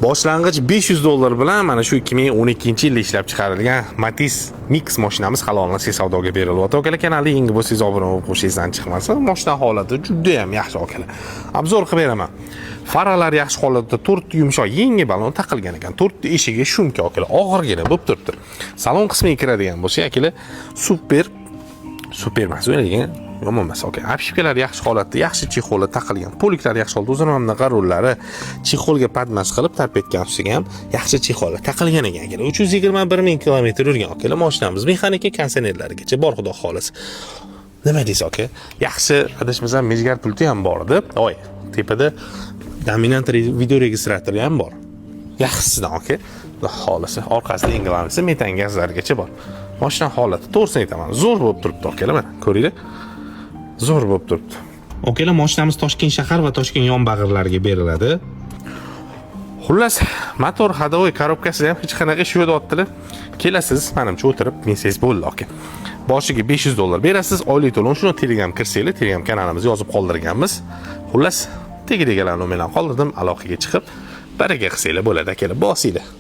Boshlang'ich 500 dollar bilan mana shu 2012-yilda ishlab chiqarilgan Matiz Mix mashinamiz halollansa savdoga berilyapti. Akalar, kanalda yangi bo'lsangiz, obuna bo'lib qo'yishingizdan chiqmasin. Mashina holati juda ham yaxshi, akalar. Обзор qilib beraman. Faralar yaxshi holatda, to'rtta yumshoq yangi balon taqilgan ekan. To'rtta eshigi шумка, akalar, og'irgina bo'lib turibdi. Salon qismiga kiradigan bo'lsak, akalar, super super emas, lekin yomon emas, aka. Обшивка lar yaxshi holatda, yaxshi чехол i taqilgan. Полик lar yaxshi holatda, o'zini mana bunaqa rullari чехол ga подмаз qilib торпедка ustiga ham yaxshi чехол lar taqilgan ekan, akalar. 321 ming kilometr yurgan, akalar, mashinamiz mexanika konditsionerlarigacha bor, xudo xohlasa. Nima deysiz, aka? Yaxshi, adashmasam, межгар pulti ham bor edi. Oy, tepada dominant videoregistratori ham bor. Yaxshisidan, aka. Xudo xohlasa, orqasida eng главный si metan gazlargacha bor. Mashina holati, to'g'risini aytaman, zo'r bo'lib turibdi, akalar, mana ko'ringlar. Zo'r bo'lib turibdi. Akalar, mashinamiz Toshkent shahar va Toshkent yonbag'irlariga beriladi. Xullas, motor, ходовой, коробка sida ham hech qanaqa ish yo'q deyaptilar. Kelasiz, manimcha, o'tirib minsangiz bo'ldi, aka. Boshiga 500 dollar berasiz, oylik to'lov. Shuni Telegram kirsanglar, Telegram kanalimizga yozib qoldirganmiz. Xullas, tegidagilar nomerlarni qoldirdim, aloqaga chiqib, baraka qilsanglar bo'ladi, akalar, bosinglar.